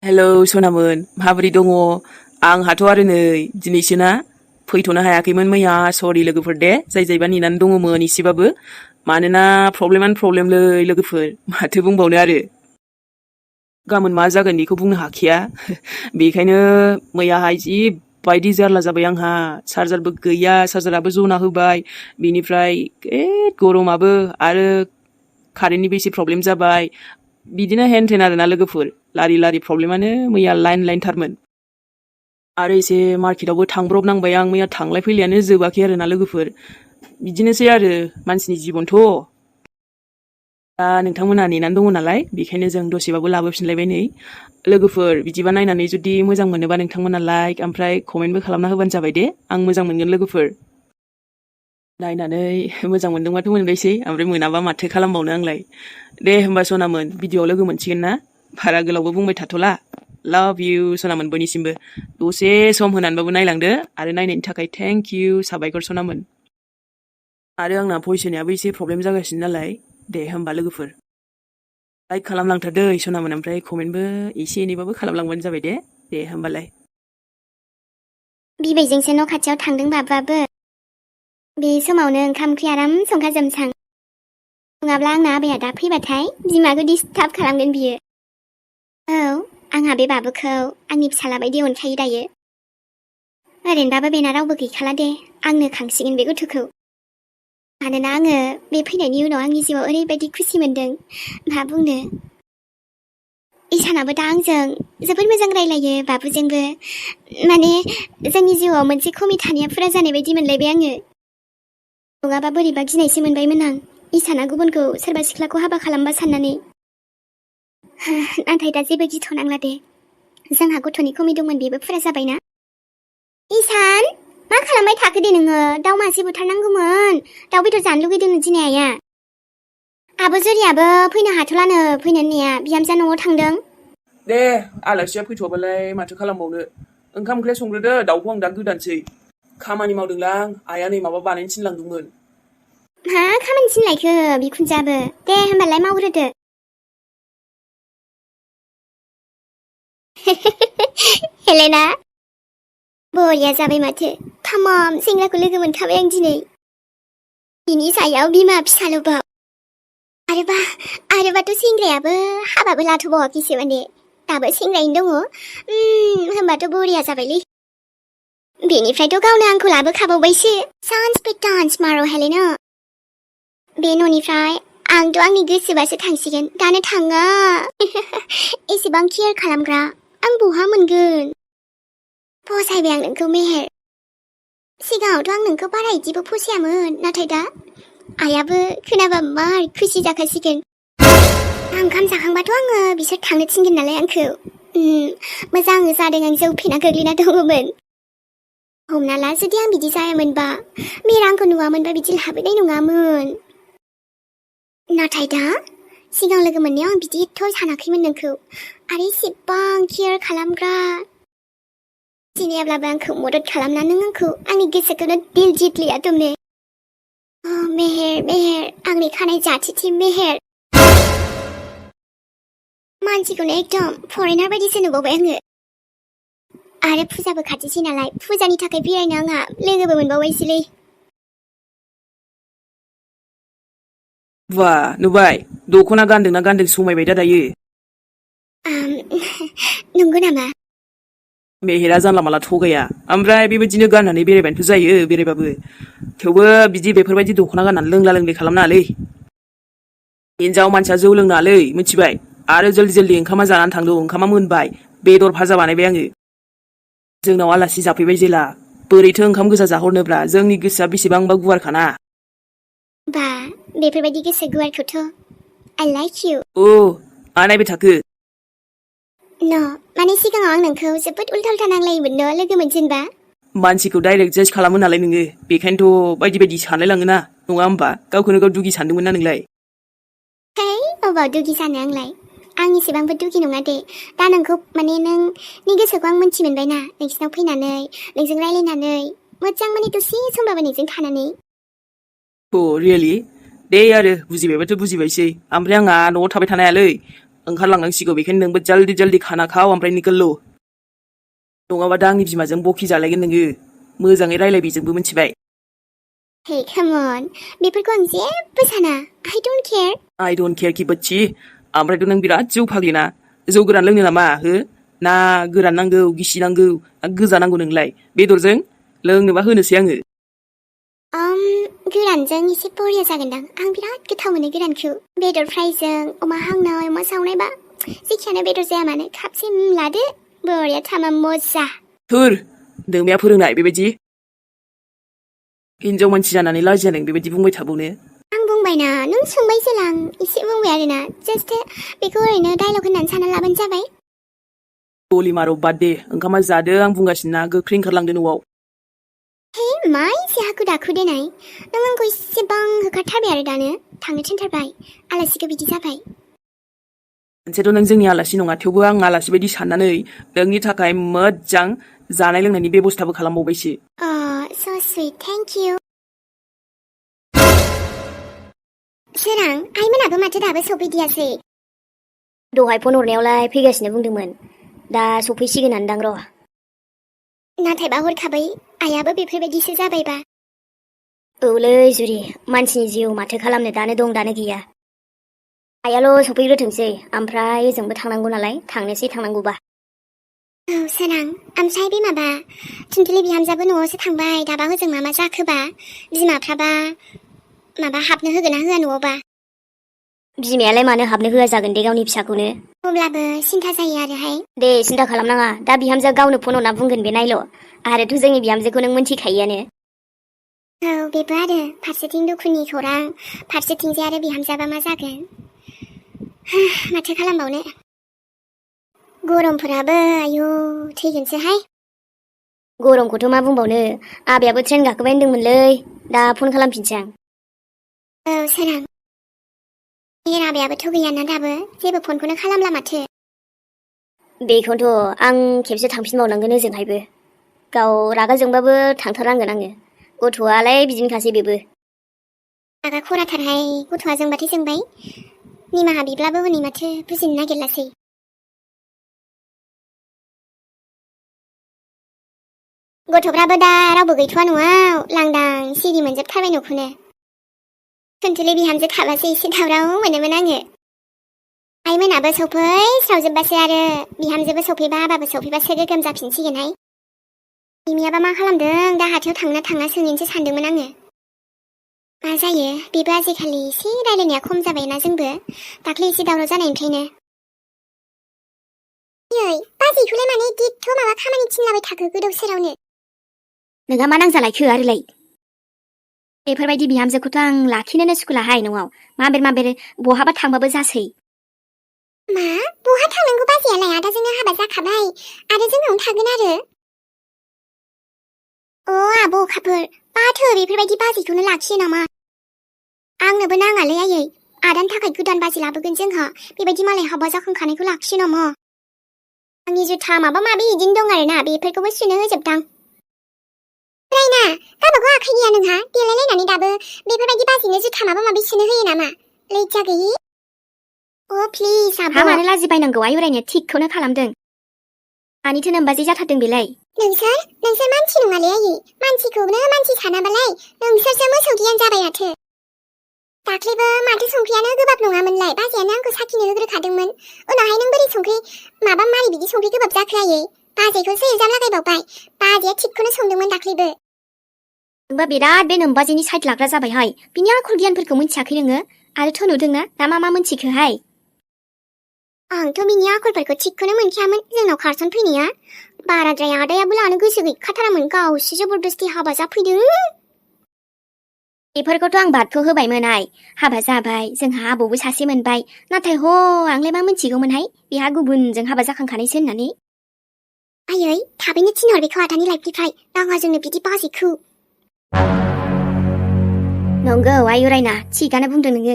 Hello सनामोन माबोरै दङ आंहाथ' आरो नै दिनैसोना फैथ'नो हायाखैमोन मैया सरि लोगोफोर दे जायबा नेनानै दङमोन एसेबाबो मानोना प्रब्लेमानो प्रब्लेमलै लोगोफोर माथो बुंबावनो आरो गाबोन मा जागोन बेखौ बुंनो हाखाया बेखायनो मैयाहाय जिबायदि जारला जाबाय आंहा चार्जारबो गैया चार्जाराबो जना होबाय बिनिफ्राय गरमाबो आरो कारेन्टनिबो एसे प्रब्लेम जाबाय बिदिनो हेन थेन आरोना लोगोफोर लारि प्रब्लेमानो मैया लाइन थारमोन आरो एसे मार्केटावबो थांब्रबनांबाय आं मैया थांलाय फैलायानो जोबाखै आरोना लोगोफोर बिदिनोसै आरो मानसिनि जिबनथ' दा नोंथांमोना नेनानै दङ नालाय बेखायनो जों दसेबाबो लाबोफिनलायबाय नै लोगोफोर बिदिबा नायनानै जुदि मोजां मोनोबा नोंथांमोना लाइक ओमफ्राय कमेन्टबो खालामना होबानो जाबाय दे आं मोजां मोनगोन लोगोफोर नायनानै मोजां मोनदोंबाथ' मोनबायसै ओमफ्राय मोनाबा माथो खालामबावनो आंलाय दे होमबा सनामोन भिडिअ'आव लोगो मोनसिगोन ना बारा गोलावबो बुंबाय थाथ'ला लाभ इउ सनामोन बयनिसिमबो दसे सम होनानैबाबो नायलांदो आरो नायनायनि थाखाय थेंक इउ साबायखर सनामोन आरो आंना भइस होनायाबो एसे प्रब्लेम जागासिनो नालाय दे होमबा लोगोफोर लाइक खालामलांथारदो सनामोन ओमफ्राय कमेन्टबो एसे एनैबाबो खालामलांबानो जाबाय दे होमबालाय बिबैजोंसो न' खाथियाव थांदों बाबुआबो बे समावनो ओंखाम ओंख्रि आराम संखा जोमसां नङाब्ला आंना आबाया दा फैबाथाय बिमाखौ डिस्टार्ब खालामगोन बियो औ आंहा बे बाबुखौ आंनि फिसाला बायदि अनखायो दायो ओरैनोबाबो बेना रावबो गैखाला दे आंनो खांसिगोन बे गथ'खौ मानोना आङो बे फैनायनि उनाव आंनि जिउआव ओरैबायदि खुसि मोनदों मा बुंनो इसानाबो दा आंजों जोबोद मोजां रायलायो बाबुजोंबो माने जोंनि जिउआव मोनसे खमि थानाया फुरा जानाय बायदि मोनलायबाय आङो नङाबा बोरैबा गिनायसो मोनबायमोन आं इसाना गुबुनखौ सोरबा सिख्लाखौ हाबा खालामबा साननानै नाथाय दा जेबो गिथ'नांला दे जोंहा गथ'नि खमि दंमोन बेबो फुरा जाबायना इसान मा खालामबाय थाखो दे नोङो दाउ मासे बुथारनांगौमोन दाउ बेदर जानो लुगैदों दिनै आइया आब' जुरियाबो फैनो हाथ'लानो फैनो होननाया बिहामजोआ न'आव थांदों दे आलासिया फैथ'वाबालाय माथो खालामबावनो ओंखाम ओंख्रिया संग्रोदो दाउखौ आं दा गोदानोसै खामानि मावदोंलां आइया नै माबा बानायनो थिनलांदोंमोन मा खामानि थिनलायखो बिखुनजोआबो दे होमबालाय मावग्रोदो हेलेना बरिया जाबाय माथो थामाम सेंग्राखौ लोगो मोनखाबाय आं दिनै बिनि सायाव बिमा फिसाल'बाव आरोबाथ' सेंग्रायाबो हाबाबो लाथ'बावाखैसो माने दाबो सेंग्रायैनो दङ होमबाथ' बरिया जाबायलै बेनिफ्रायथ' गावनो आंखौ लाबोखाबावबायसो सान्स पे डान्स मारो हेलेना बे न'निफ्राय आंथ' आंनि गोसोबासो थांसिगोन दानो थाङा एसेबां केयार खालामग्रा आं बहा मोनगोन फसायबाय आं नोंखौ मेहेर सिगाङावथ' आं नोंखौ बारा इदिबो फसायामोन नाथाय दा आइयाबो खोनाबा मार खुसि जाखासिगोन ओंखाम जाखांबाथ' आङो बिसोर थांनो थिनगोन नालाय आंखौ मोजां जादों आं जौ फेना गोग्लैना दङमोन हमना ला जुदि आं बिदि जायामोनबा मेरा आंखौ नुवामोनबा बिदि लाबोनाय नङामोन नाथाय दा सिगां लोगो मोननायाव आं बिदि एथ' सानाखैमोन नोंखौ आरो एसेबां केयार खालामग्रा सिनायाब्लाबो आंखौ मदद खालामना नों आंखौ आंनि गोसोखौनो दिल जित लिया तुमने मेहेर आंनि खानाय जाथिथि मेहेर मानसिखौनो एकदम फरेनार बायदिसो नुबावबाय आङो आरो फुजाबो खाथिसै नालाय फुजानि थाखाय बेरायनो आंहा लोगोबो मोनबावबायसैलै बा नुबाय दख'ना गानदोंना गानदों समायबाय दा दायो नंगौ नामा मेहेरा जानला माला थगाया ओमफ्राय बेबायदिनो गाननानै बेरायबानोथ' जायो बेरायबाबो थेवबो बिदि बेफोरबायदि दख'ना गाननानै लोंला लोंलि खालामनाङालै हिनजाव मानसिया जौ लोंनाङालै मिथिबाय आरो जल्दि ओंखामा जानानै थांदो ओंखामा मोनबाय बेदर भाजा बानायबाय आङो जोंनाव आलासि जाफैबाय जेला बोरैथो ओंखाम गोजा जाहरनोब्रा जोंनि गोसोआ बेसेबांबा गुवारखाना बा बेफोरबायदि गोसो गुवारखौथ' I like you मा नायबाय थाखो माने सिगाङाव आं नोंखौ जोबोद उल्था नांलायोमोन न' लोगो मोनजेनबा मानसिखौ डाइरेक्ट जाज खालामो नालाय नोङो बेखायनोथ' बायदि सानलाय लाङोना नङा होमबा गावखौनो गाव दुगि सानदोंमोन ना नोंलाय अबाव दुगि जानो आंलाय आं एसेबांबो दुगि नङा दे दा नोंखौ माने नोंनि गोसोखौ आं मोनथि मोनबायना नोंसिनाव फैनानै नोंजों रायलायनानै मोजां माने दसे समबाबो नोंजों थानानै रियेलि दे आरो बुजिबायबाथ' बुजिबायसै ओमफ्राय आंहा न'आव थाबाय थानो हायालै ओंखारलांनांसिगौ बेखायनो नोंबो जल्दि जल्दि खाना खाव ओमफ्राय निकोल' नङाबा दा आंनि बिमाजों बखि जालायगोन नोङो मोजाङै रायलाय बेजोंबो मिथिबाय Hey, come on. बेफोरखौ आं जेबो साना. I don't care. I don't care कि बच्ची ओमफ्रायथ' नों बिराद जौ फाग्लिना जौ गोरान लोंनो नामा हो ना गोरान नांगौ गिसि नांगौ ना गोजा नांगौ नोंलाय बेदरजों लोंनोबा होनोसै आङो गोरानजों एसे बरिया जागोनदां आं बिराद गोथाव मोनो गोरानखौ बेदर फ्रायजों अमा हांनाय अमा सावनायबा जेखियानो बेदर जाया मानो खापसे लादो बरिया थामा मजा थोर नोंमाया फोरोंनाय बेबायदि हिनजाव मानसि जानानै लाजिया नों बेबायदि बुंबाय थाबावनो आं बुंबायना नों सोंबाय जेला आं एसे बुंबाय आरोना जास्ट बेखौ ओरैनो डायलग होननानै सानना लाबानो जाबाय गलि मारौ बाद दे ओंखामा जादो आं बुंगासिनो ना गोख्रै ओंखारलांदो न'आव हे मा एसे हाखु दाखु देनाय नों आंखौ एसेबां होखारथारबाय आरो दानो थांनो थिनथारबाय आलासिखौ बिदि जाबाय मोनसेथ' नों जोंनि आलासि नङा थेवबो आं आलासि बायदि साननानै नोंनि थाखाय मोजां जानाय लोंनायनि बेबस्थाबो खालामबावबायसो so sweet thank you सोरां आइमोनाबो माथो दाबो सफैदियासै दहाय फन हरनायावलाय फैगासिनो बुंदोंमोन दा सफैसिगोनानोदां र' नाथायबा हरखाबै आइयाबो बेफोरबायदिसो जाबायबा औलै जुरि मानसिनि जिउ माथो खालामनो दानो दं दानो गैया आइयाल' सफैग्रोथोंसै ओमफ्राय ओजोंबो थांनांगौ नालाय थांनोसै थांनांगौबा औ सोरां ओमफ्राय बे माबा थिंथलि बिहामजाबो न'आवसो थांबाय दाबा होजों मा जाखोबा बिमाफ्राबा माबा हाबनो होगोन ना होआ न'आवबा बिमायालाय मानो हाबनो होआ जागोन दे गावनि फिसाखौनो अब्लाबो सिन्था जायो आरोहाय दे सिन्था खालामनाङा दा बिहामजोआ गावनो फन हरना बुंगोन बे नायल' आरोथ' जोंनि बिहामजोखौ नों मोनथिखायोआनो औ बेबो आरो फारसेथिं दुखुनि खौरां फारसेथिंजाय आरो बिहामजाबा मा जागोन माथो खालामबावनो गरमफोराबो आयौ थैगोनसोहाय गरमखौथ' मा बुंबावनो आबायाबो ट्रेन गाखोबाय होनदोंमोनलै दा फन खालामफिनसै आं औ सोरां आबायाबोथ' गैयाना दाबो जेबो फनखौनो खालामला माथो बेखौनोथ' आं खेबसे थांफिनबावनांगोन ओजोंहायबो गाव रागा जोंबाबो थांथारनांगोन आङो गथ'आलाय बिदिनोखासै बेबो रागा खराथारहाय गथ'आ जोंबाथाय जोंबाय निमाहा बिब्लाबो हनै माथो बुजिनो नागिरलासै गथ'फ्राबो दा रावबो गैथ'वा न'आव लांदां सिरि मोनजोबथारबाय न'खौनो खोन्थुलि बिहामजो थाबासो एसे दावराव मोनोमोन आङो आइमोनाबो सफैस्रावजोब्बासो आरो बिहामजोबो सफैबा आबाबो सफैबासो गोगोम जाफिनसिगोनहाय बिमायाबा मा खालामदों दा हाथायाव थांना थाङा सोंहैनोसो सानदोंमोन आङो मा जायो बेबो आजिखालि एसे रायलायनाया खम जाबायना जोंबो दाख्लै एसे दावराव जानायनिफ्रायनो बाजैखौलाय माने एथ' माबा खामानि थिनलाबाय थाखो गोदाव सोरावनो नोंहा मा नांजालायखो आरोलाय बेफोरबायदि बिहामजोखौथ' आं लाखिनोनो सुखुलाहाय न'आव माबेर बहाबा थांबाबो जासै मा बहा थांनांगौ बाजैयालाय आदाजोंनो हाबा जाखाबाय आरो जोंनावनो थागोन आरो आब' अखाफोर बाथो बेफोरबायदि बाजैखौनो लाखियो नामा आंनोबो नाङालै आयै आदानि थाखाय गोदान बाजै लाबोगोन जोंहा बेबायदि मालाय हाबा जाखांखानायखौ लाखियो नामा आंनि जुथा माबा माबि इदिनो दं आरोना बेफोरखौबो सुनो होजोबदां रायना गावबागाव आखाइ गैया नोंहा देलायलायनानै दाबो बेफोरबायदि बाजैनो जुथा माबा माबि सुनो होयो नामा लैजा गैयि प्लिज आब' हा मानो लाजि बायनांगौ आयुरायनो थिगखौनो खालामदों आनिथो नोमबाजै जाथारदों बेलाय नोंसोर मानसि नङालै आयै मानसिखौनो मानसि सानाबालाय नोंसोरसो मोसौ गियान जाबाय माथो दाख्लैबो माथो संख्रियानो गोबाब नङामोनलाय बाजैयानो आंखौ साखिनो होग्रोखादोंमोन उनावहाय नों बोरै संख्रि माबा मारै बिदि संख्रि गोबाब जाखो आयै बाजैखौसो इल्जाम लागायबावबाय बाजैया थिगखौनो संदोंमोन दाख्लैबो नोंबा बिराद बे नोमबाजैनि साइड लाग्रा जाबायहाय बिनि आखल गियानफोरखौ मोनथियाखै नोङो आरोथ' नुदोंना दा मा मोनथिखोहाय आंथ' बिनि आखलफोरखौ थिगखौनो मोनखायामोन जोंनाव खारसन फैनाया बाराद्राय आदायाबो लानो गोसो गैखाथारामोन गावसो जबरदस्ति हाबा जाफैदों बेफोरखौथ' आं बादखौ होबायमोन आइ हाबा जाबाय जोंहा आबौबो सासे मोनबाय नाथाय आंलाय मा मोनथिगौमोनहाय बेहा गुबुनजों हाबा जाखांखानायसो होननानै आयै थाबैनो थिनहर बेखौ आदानि लाइफनिफ्राय नाङा जोंनो बिदि बाजैखौ नंगौ आयुरायना थिगानो बुंदों नोङो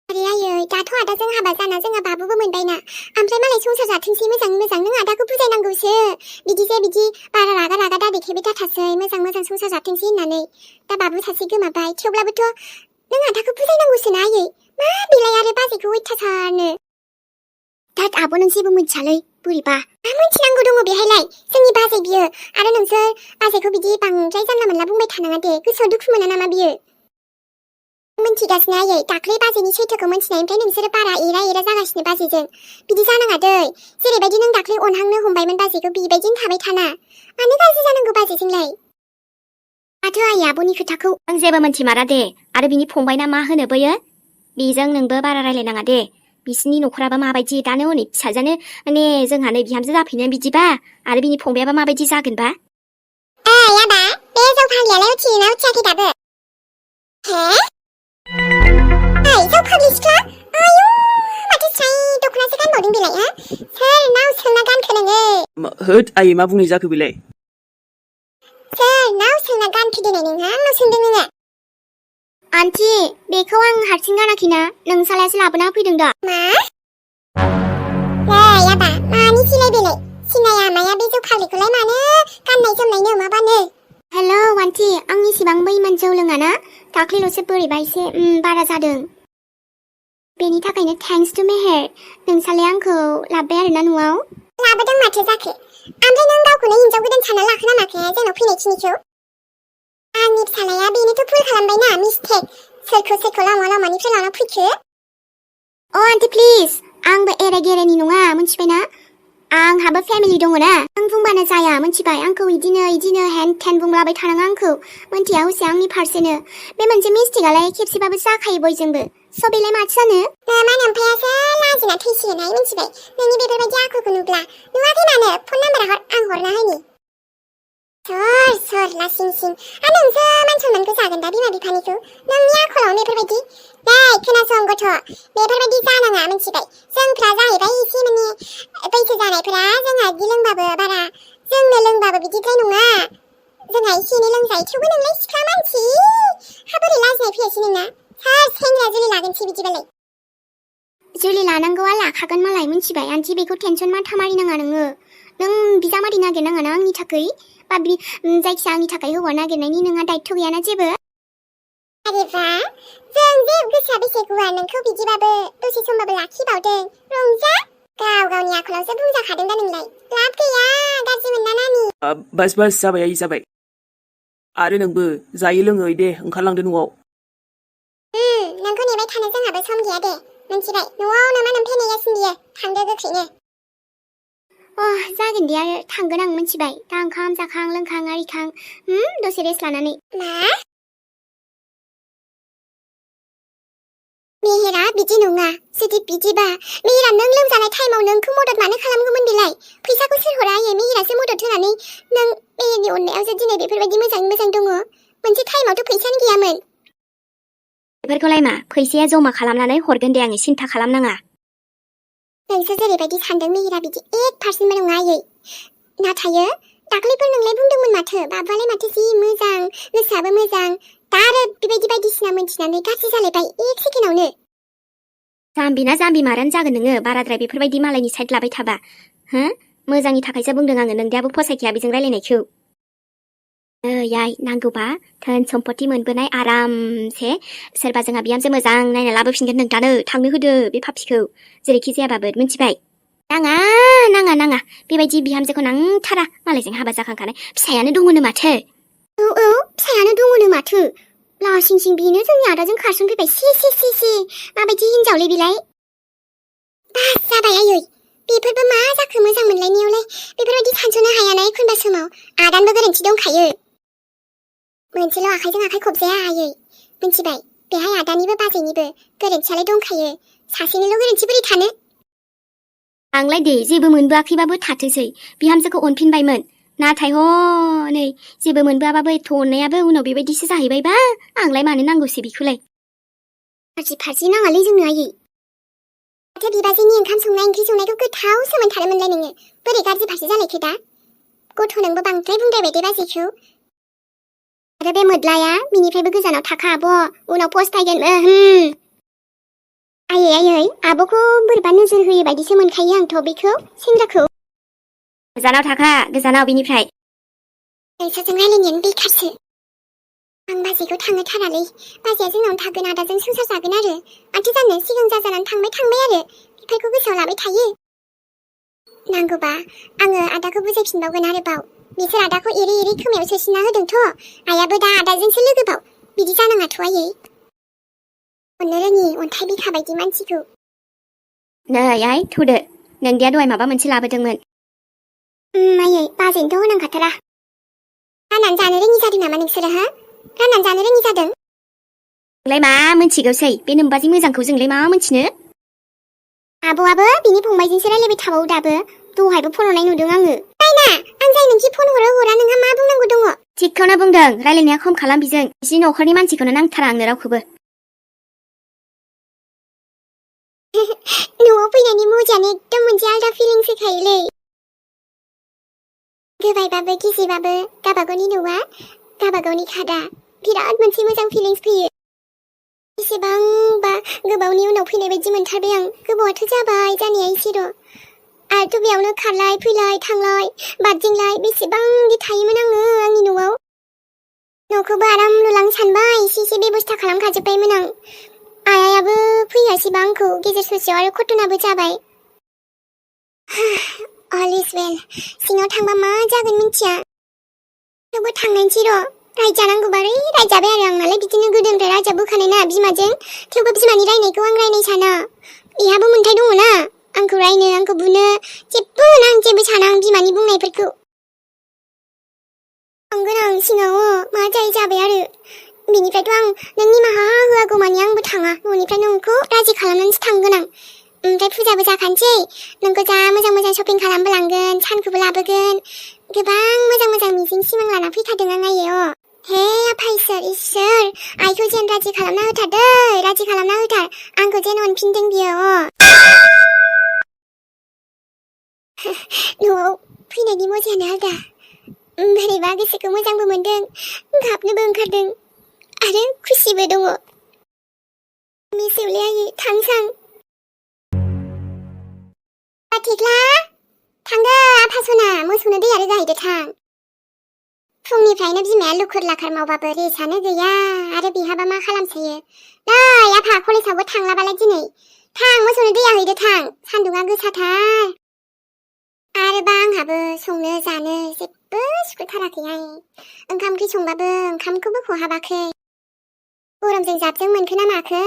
आरे आयै दाथ' आदाजों हाबा जाना जोंहा बाबुबो मोनबायना ओमफ्राय मालाय संसार जाथोंसै मोजाङै मोजां नों आदाखौ बुजायनांगौसो बिदि बारा रागा दा देखायबाय दाथासै मोजां संसार जाथोंसै होननानै दा बाबु सासे गोमाबाय थेवब्लाबोथ' नों आदाखौ बुजायनांगौसो ना आयै मा बेलाय आरो बाजैखौ अयथासारनो 다 아버는 जेबो मिथियालै बोरैबा मा मिथिनांगौ दङ बेहायलाय जोंनि बाजै बियो आरो नोंसोर बाजैखौ बिदि बांद्राय जानला मोनला बुंबाय थानाङा दे गोसोआव दुखु मोना नामा बियो मिथिगासिनो आयै दाख्लै बाजैनि सैथोखौ मिथिनायनिफ्राय नोंसोरो बारा एरा जागासिनो बाजैजों बिदि जानाङा दै जेरैबायदि नों दाख्लै अनहांनो हमबायमोन बाजैखौ बेबायदिनो थाबाय थाना मानो गाज्रि जानांगौ बाजैजोंलाय माथो आयै आब'नि खोथाखौ आं जेबो मिथिमारा दे आरो बिनि फंबायना मा होनो बैयो बेजों नोंबो बारा रायलायनाङा दे बिसिनि न'खराबा माबायदि दानो हनै फिसाजानो माने जोंहा नै बिहामजो जाफैनो बिदिबा आरो बिनि फंबायाबा माबायदि जागोनबा आबा बे जौ फाग्लियालाय उथियोना उथियाखै दाबो हे जौ फाग्लि सिख्ला आयु माथो स्राय दख'नासो गानबावदों बेलाय हा सोरनाव सोंना गानखो नोङो होद आयै मा बुंनाय जाखो बेलाय सोरनाव सोंना गानखो दिनै नोंहा आंनाव सोंदों नोङो आन्टी बेखौ आं हारसिं गानाखैना नोंसालायसो लाबोना फैदों दा मा आबा मानि सिलाय बेलाय सिनाया माया बे जौ फाग्लिखौलाय मानो गाननाय जोमनायनो माबानो हेलौ आन्टी आं इसिबांबो इमान जौ लोङाना दाख्लैल'सो बोरैबा एसे बारा जादों बेनि थाखायनो थेंक्स टु मेहेर नोंसालाय आंखौ लाबोबाय आरोना न'आव लाबोदों माथो जाखो ओमफ्राय नों गावखौनो हिनजाव गोदान सानना लाखोना माखो जोंनाव फैनायखिनिखौ आंनि फिसालाया बेनोथ' भुल खालामबायना मिस्टेक सोरखौ लामानिफ्राय लाना फैखो आन्टी प्लिज आंबो एरे गेरेनि नङा मिथिबायना आंहाबो फेमिलि दङना आं बुंबानो जाया मिथिबाय आंखौ इदिनो हेन थेन बुंलाबाय थानाङा आंखौ मोनथिया हसे आंनि फारसेनो बे मोनसे मिस्टेकआलाय खेबसेबाबो जाखायो बयजोंबो स' बेलाय माथो जानो मा नोमफायासो लाजिना थैसिगोनहाय मिथिबाय नोंनि बेफोरबायदि आखलखौ नुब्ला नुवाखै मानो फन नाम्बारा आं हरना होनि सर लासिं सिं आरो नोंसो मान सनमानखौ जागोन दा बिमा बिफानिखौ नोंनि आखलावनो बेफोरबायदि खोनासं गथ' बेफोरबायदि जानाङा मिथिबाय जोंफ्रा जाहैबाय एसे माने बैसो जानायफोरा जोंहा बिदि लोंबाबो बारा जोंनो लोंबाबो बिदिद्राय नङा जोंहा एसे एनै लोंजायो थेवबो नोंलाय सिख्ला मानसि बोरै लाजिनाय फैयासै नोंना सोर सेंग्रा जुलि लागोनसै बिदिबालाय जुलि लानांगौआ लाखागोन मालाय मिथिबाय आन्टी बेखौ टेनसन माथा मारिनाङा नोङो नों बिजामादै नागिरनाङाना आंनि थाखाय बा जायखिया आंनि थाखाय हौवा नागिरनायनि नोंहा दायित्व गैयाना जेबो आरेबा जों जे गोसोआ बेसे गुवार नोंखौ बिदिबाबो दसे समबाबो लाखिबावदों रंजा गावनि आखलावसो बुंजाखादों दा नोंलाय लाब गैया गाज्रि मोनना नानि बास जाबाय आयै जाबाय आरो नोंबो जायै लोङै दे ओंखारलांदो न'आव नोंखौ नेबाय थानो जोंहाबो सम गैया दे मिथिबाय न'आवनो मा नोमफे नेगासिनो बियो थांदो गोख्रैनो जागोन दे आरो थांगोन आं मिथिबाय दा ओंखाम जाखां लोंखां आरिखां दसे रेस्ट लानानै मा मेहेरा बिदि नङा जुदि बिदिबा मेहेरा नों लोमजानाय टाइमाव नोंखौ मदद मानो खालामगौमोन बेलाय फैसाखौ सोर हरा आयै मेहेरासो मदद होनानै नों मेहेरनि अननायावसो दिनै बेफोरबायदि मोजां दङ मोनसे टाइमावथ' फैसानो गैयामोन बेफोरखौलाय मा फैसाया जमा खालामनानै हरगोन दे आङो सिन्था खालामनाङा नोंसोर जेरैबायदि सानदों मेहेरा बिदि 1% नङा आयै नाथाय दाख्लैफोर नोंलाय बुंदोंमोन माथो बाबुआलाय माथो जि मोजां गोसोआबो मोजां दा आरो बेबायदि बायदिसिना मोनथिनानै गाज्रि जालायबाय 1 सेकेन्डआवनो जाम्बिना जाम्बि मारानो जागोन नोङो बाराद्राय बेफोरबायदि मालायनि साइड लाबाय थाबा हो मोजांनि थाखायसो बुंदों आङो नोंदाबो फसायखाया बेजों रायलायनायखौ याय नांगौबा धोन सम्पति मोनबोनाय आरामसे सोरबा जोंहा बिहामजो मोजां नायना लाबोफिनगोन नोंदानो थांनो होदो बे पापिखौ जेरैखि जायाबाबो मिथिबाय नाङा बेबायदि बिहामजोखौ नांथारा मालायजों हाबा जाखांखानाय फिसायानो दङनो माथो फिसायानो दङनो माथो लासिंसिं बेनो जोंनि आदाजों खारसनफैबाय सि माबायदि हिनजावलै बिलाय बास जाबाय आयै बेफोरबो मा जाखो मोजां मोनलायनायावलाय बेफोरबायदि सानस'नो हायाना एखनबा समाव आदानबो गोरोन्थि दंखायो मोनसेल' आखाइजों आखाइ खबजाया आयै मिथिबाय बेहाय आदानिबो बाजैनिबो गोरोन्थियालाय दंखायो सासेनिल' गोरोन्थि बोरै थानो आंलाय दे जेबो मोनबोआखैबाबो थाथोसै बिहामजोखौ अनफिनबायमोन नाथाय हनै जेबो मोनबोआबाबो एथ' अननायाबो उनाव बेबायदिसो जाहैबायबा आंलाय मानो नांगौसै बेखौलाय फारसि नाङालै जोंनो आयै माथो बिबाजैनि ओंखाम संनाय ओंख्रि संनायखौ गोथाव सोमोनथारो मोनलाय नोङो बोरै गाज्रि फारसे जालायखो दा गथ' नोंबो बांद्राय बुंद्रायबाय दे बाजैखौ आरो बे मोद्लाया बिनिफ्रायबो गोजानाव थाखा आब' उनाव पस्ट फैगोन आयै आब'खौ बोरैबा नोजोर होयो बायदिसो मोनखायो आंथ' बेखौ सेंग्राखौ गोजानाव थाखा गोजानाव बिनिफ्राय नोंसोरजों रायलायनायानो बेखारसो आं बाजैखौ थांनो थारालै बाजैया जोंनावनो थागोन आदाजों संसार जागोन आरो माथो जानो सिगां जाजानानै थांबाय आरो बेफोरखौ गोसोआव लाबाय थायो नांगौबा आङो आदाखौ बुजायफिनबावगोन आरोबाव बिसोर आदाखौ एरै एरै खोमायाव सोसिना होदोंथ' आइयाबो दा आदाजोंसो लोगोबाव बिदि जानाङाथ' आयै अननो रोङि अन्थाइ बिखा बायदि मानसिखौ नै आइ थौदो नोंदिया दहाय माबा मोनसे लाबोदोंमोन आयै बाजैनोथ' होनांखाथारा राननानै जानो रोङि जादों नामा नोंसोरो हा राननानै जानो रोङि जादों नोंलाय मा मोनथिगौसै बे नोम्बाजै मोजांखौ जोंलाय मा मोनथिनो आब'आबो बिनि फंबायजोंसो रायलायबाय थाबावो दाबो दहायबो फन हरनाय नुदों आङो नायना आं जायनोखि फन हरो हरा नोंहा मा बुंनांगौ दङ थिगखौनो बुंदों रायलायनाया खम खालाम बिजों बिसि न'खरनि मानसिखौनो नांथारा आंनो रावखौबो न'आव फैनायनि मजायानो एकदम मोनसे आलदा फिलिंस होखायोलै गोबायबाबो गिजिबाबो गाबागावनि न'आ गाबागावनि खादा बिराद मोनसे मोजां फिलिंस फैयो बेसेबांबा गोबावनि उनाव फैनाय बायदि मोनथारबाय आं गोबावाथ' जाबाय जानाया एसेर' आरोथ' बेयावनो खारलाय फैलाय थांलाय बारदिंलाय बेसेबांदि थायोमोन आङो आंनि न'आव न'खौबो आराम लुलांनो सानबाय एसे एसे बेबस्था खालामखाजोब्बायमोन आं आइयाबो फैयासैबा आंखौ गेजेर ससेयाव आरो घटनाबो जाबाय अल इज वेल सिङाव थांबा मा जागोन मिन्थिया थेवबो थांनायसै र' रायजानांगौबा रायजाबाय आरो आं नालाय बिदिनो गोदोनिफ्राय राजा बोखानाय ना बिमाजों थेवबो बिमानि रायनायखौ आं रायनाय साना इहाबो मोन्थाय दङ ना आंखौ रायनो आंखौ बुनो जेबो मोना आं जेबो साना आं बिमानि बुंनायफोरखौ थांगोन आं सिङाव मा जायो जाबाय आरो बिनिफ्रायथ' आं नों निमाहा होआगौमानि आंबो थाङा न'निफ्राय नोंखौ राजि खालामनानैसो थांगोन आं ओमफ्राय फुजाबो जाखानोसै नोंखौ जा मोजां मोजां शपिं खालामबो लांगोन सानखौबो लाबोगोन गोबां मोजां मोजां मिजिं सिमां लाना फैखादों आं आयै हे आफा इसोर आइखौ जेन राजि खालामना होथार दै राजि खालामना होथार आंखौ जेन अनफिनदों बियो न'आव फैनायनि मजायानो आलदा बोरैबा गोसोखौ मोजांबो मोनदों गाबनोबो ओंखारदों आरो खुसिबो दङ मिसौलै आयै थांसां थेख्ला थांदो आफा सना मोसौनो दैया रोगाहैदो थां फुंनिफ्रायनो बिमाया लुखुर लाखार मावबाबो रेसानो गैया आरो बिहाबा मा खालामसोयो नै आफा कलेजावबो थांलाबालाय दिनै थां मोसौनो दैया हैदो थां सान्दुङा गोसाथार आरोबा आंहाबो संनो जानो जेबो सुखुथाराखैहाय ओंखाम ओंख्रि संबाबो ओंखामखौबो खहाबाखै गरमजों जाबजों मोनखो ना माखो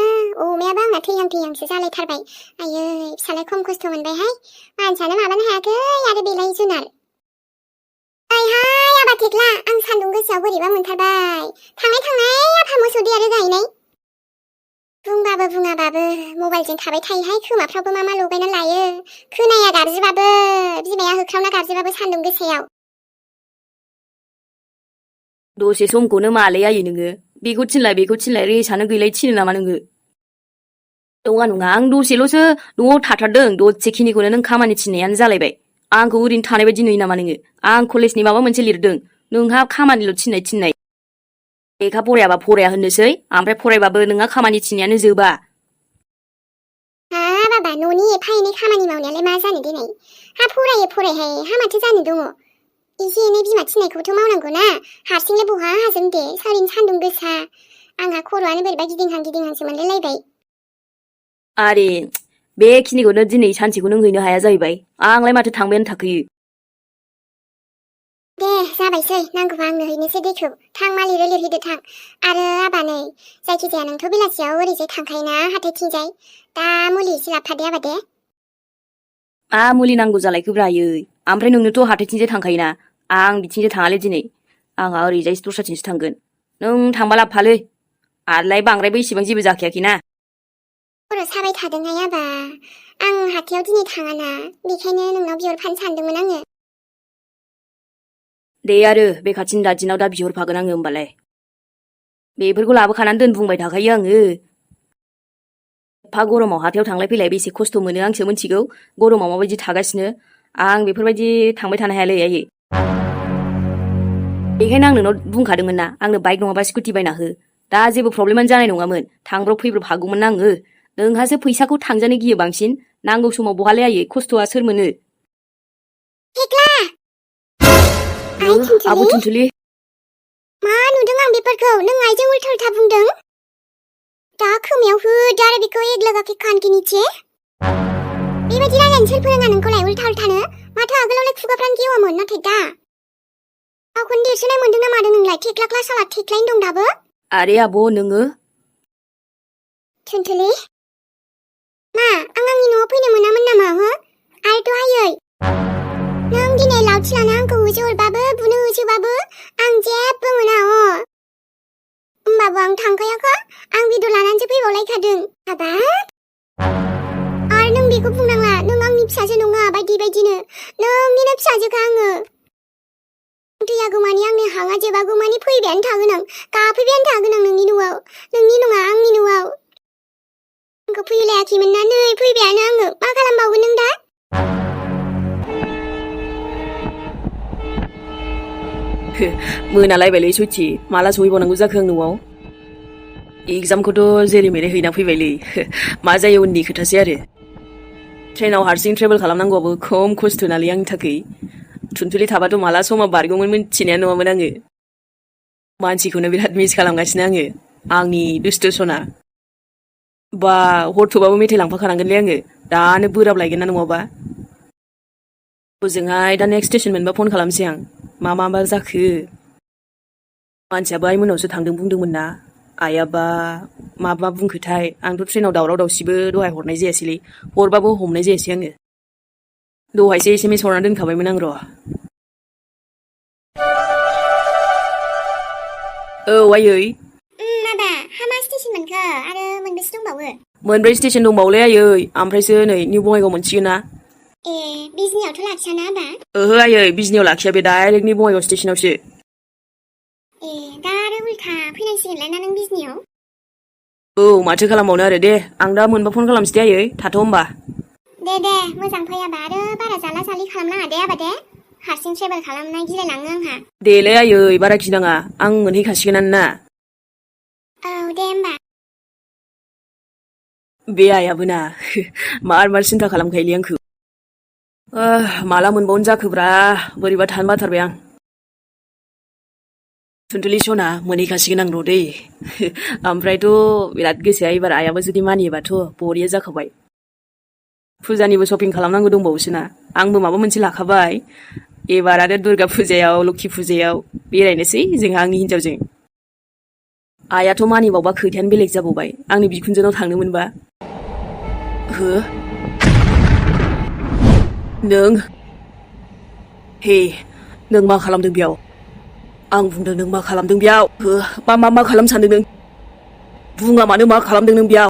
अमायाबो आंना थैहां थैहांसो जालायथारबाय आयै फिसालाय खम खस्थ' मोनबायहाय मानसियानो माबानो हायाखै आरो बेलाय जुनार ओइहाय आबा थेख्ला आं सान्दुं गोसायाव बोरैबा मोनथारबाय थांनाय आफा मोसौ दैया रोगाहैनाय बुंबाबो बुङाबाबो मबाइलजों थाबाय थायोहाय खोमाफ्रावबो मा लगायना लायो खोनाया गाबज्रिबाबो बिमाया होख्रावना गाबज्रिबाबो सान्दुं गोसायाव दसे समखौनो मालै आयै नोङो बेखौ थिनलाय रेसानो गैलाय थिनो नामा नोङो नङा आं दसेल'सो न'आव थाथारदों दसेखिनिखौनो नों खामानि थिननायानो जालायबाय आंखौ ओरैनो थानाय बायदि नुयो नामा नोङो आं कलेजनि माबा मोनसे लिरदों नोंहा खामानिल' थिननाय लेखा फरायाबा फराया होननोसै ओमफ्राय फरायबाबो नोंहा खामानि थिननायानो जोबा बाबा न'नि एफा एनै खामानि मावनायालाय मा जानो देनाय हा फरायहाय हा माथो जानो दङ एसे एनै बिमा थिननायखौथ' मावनांगौ ना हारसिंलाय बहा हाजों दे ओरैनो सान्दुं गोसा आंहा खर'आनो बोरैबा गिदिंहांसो मोनलायलायबाय आरे बेखिनिखौनो दिनै सानसेखौ नों हैनो हाया जाहैबाय आंलाय माथो थांबायानो थाखोयो दे जाबायसै नांगौबा आंनो हैनोसै दैखौ थां मा लिरो लिरहैदो थां आरो आबा नै जायखिजाया नोंथ' बेलासियाव ओरैजाय थांखायोना हाथायथिंजाय दा मुलि एसे लाबोफादो आबा दे मा मुलि नांगौ जालायखोब्रा आयै ओमफ्राय नोंनोथ' हाथायथिंजाय थांखायोना आं बिथिंजाय थाङालै दिनै आंहा ओरैजाय दस्राथिंसो थांगोन नों थांबा लाबोफालै आरोलाय बांद्रायबो इसेबां जेबो जाखायाखैना खर' साबाय थादोंहाय आबा आं हाथायाव दिनै थाङाना बेखायनो नोंनाव बिहरफानो सानदोंमोन आङो दे आरो बे खाथिनि दादिनाव दा बिहरफागोन आङो होमबालाय बेफोरखौ लाबोखानानै दोन बुंबाय थाखायो आङो एफा गरमाव हाथायाव थांलाय फैलाय बेसे खस्थ' मोनो आंसो मिथिगौ गरमाव माबायदि थागासिनो आं बेफोरबायदि थांबाय थानो हायालै आयै बेखायनो आं नोंनाव बुंखादोंमोन ना आंनो बाइक नङाबा स्कुटि बायना हो दा जेबो प्रब्लेमानो जानाय नङामोन थांब्रब फैब्रब हागौमोन आङो नोंहासो फैसाखौ थांजानो गियो बांसिन नांगौ समाव बहालाय आयै खस्थ'आ सोर मोनो आब' थुनथुलि मा नुदों आं बेफोरखौ नों आइजों उल्था बुंदों दा खोमायाव होदो आरो बेखौ एक लगा के कान के नीचे बेबायदि रायलायनो सोर फोरोङा नोंखौलाय उल्थानो खुगाफ्रानो गेवामोन नाथाय दा गावखौनो देरसोनाय मोनदों ना मादों नोंलाय थेख्ला क्लास साला थेख्लायनो दं दाबो आरे आब' नोङो थुनथुलि मा आं आंनि न'आव फैनो मोनामोन नामा हो आरोथ' हायै नों दिनै लावथि लाना आंखौ होसोहरबाबो बुनो होसोबाबो आं जेबो मोना होमबाबो आं थांखायाखै आं बेदर लानानैसो फैबावलायखादों हाबाब आरो नों बेखौ बुंनांला नों आंनि फिसाजो नङा बायदि बायदिनो नोंनिनो फिसाजोखा आङो थैयागौमानि आंनि हाङा जोबागौमानि फैबायानो थागोन आं गाफैबायानो थागोन आं नोंनि न'आव नोंनि नङा आंनि न'आव आंखौ फैलायाखैमोन ना नै फैबायानो आङो मा खालामबावगोन नों दा मोनालायबायलै सुथि माला सहैबावनांगौ जाखो आं न'आव एग्जामखौथ' जेरै मेरै हैना फैबायलै मा जायो उननि खोथासै आरो ट्रेनाव हारसिं ट्रेभेल खालामनांगौआबो खम खस्थ' नालै आंनि थाखाय थुनथुलि थाबाथ' माला समा बारगौमोन मिथिनायानो नङामोन आङो मानसिखौनो बिराद मिस खालामगासिनो आङो आंनि दुस्थ' सना बा हरथ'बाबो मेथाइ लांफाखानांगोनलै आङो दानो बोराब लायगोन ना नङाबा ओजोंहाय दा नेक्स्ट स्टेसन मोनबा फन खालामसै आं मा जाखो मानसियाबो आइमोनावसो थांदों बुंदोंमोन ना आइयाबा मा बुंखोथाय आंथ' ट्रेनाव दावराव दावसिबो दहाय हरनाय जायासैलै हरबाबो हमनाय जायासै आङो दहायसो SMS हरना दोनखाबायमोन आं र' औ आयै माबा हामा स्टेसन मोनखो आरो मोनबेसे दंबावो मोनब्रै स्टेसन दंबावोलै आयै ओमफ्रायसो नै निउ बङाइगाव मोनसिगोन ना ए बिजनियावथ' लाखियाना आबा ओहो आयै बिजनियाव लाखिया बे डाइरेक्ट निउ बङाइगाव स्टेसनावसो ए दा आरो उल्था फैनांसिगोनलाय ना नों बिजनियाव औ माथो खालामबावनो आरो दे आं दा मोनबा फन खालामसै दे आयै थाथ' होमबा दे मोजां फैयाबा आरो बारा जाला जालि खालामनाङा दे आबा दे हारसिं ट्रेभेल खालामनाय गिलायलाङो आंहा देलै आयै बारा गिनाङा आं मोनहैखासिगोनानो ना औ दे होमबा बे आइयाबो ना मार सिन्था खालामखायोलै आंखौ माला मोनबावनो जाखोब्रा बोरैबा थानो बाथारबाय आं थुनथुलि सना मोनहैखासिगोन आं र' दै ओमफ्रायथ' बिराद गोसोआ एबार आइयाबो जुदि मानियोबाथ' बरिया जाखाबाय फुजानिबो शपिं खालामनांगौ दंबावोसो ना आंबो माबा मोनसे लाखाबाय एबार आरो दुर्गा फुजायाव लोखि फुजायाव बेरायनोसै जोंहा आंनि हिनजावजों आइयाथ' मानिबावबा खोथायानो बेलेग जाबावबाय आंनि बिखुनजोनाव थांनो मोनबा हो नों हे नों मा खालामदों बेयाव आं बुंदों नों मा खालामदों बेयाव हो मा खालामनो सानदों नों बुङा मानो मा खालामदों नों बेयाव